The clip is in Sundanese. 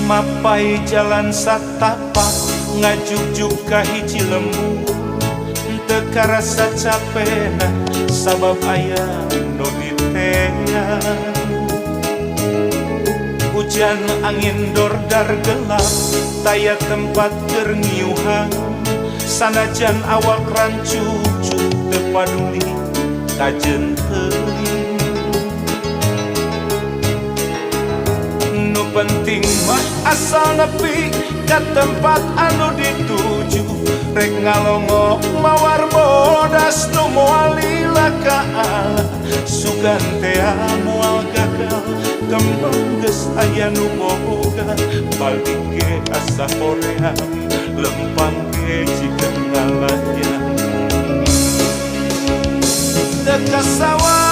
Mapai jalan satapak ngajugjug ka hiji lembur, teu karasa capena sabab aya nu diteang. Hujan, angin, dordar, gelap, taya tempat keur ngiuhan. Sanajan awak rancucut, teu paduli kajeun teuing. Nu penting mah asal nepi ka tempat anu dituju. Rek ngalongok mawar bodas nu moal lila ka Allah, sugan tea moal gagal, kembang geus aya nu boga. Balik ge asa hoream, lempang ge jiga ngalayang. Teu kasawang.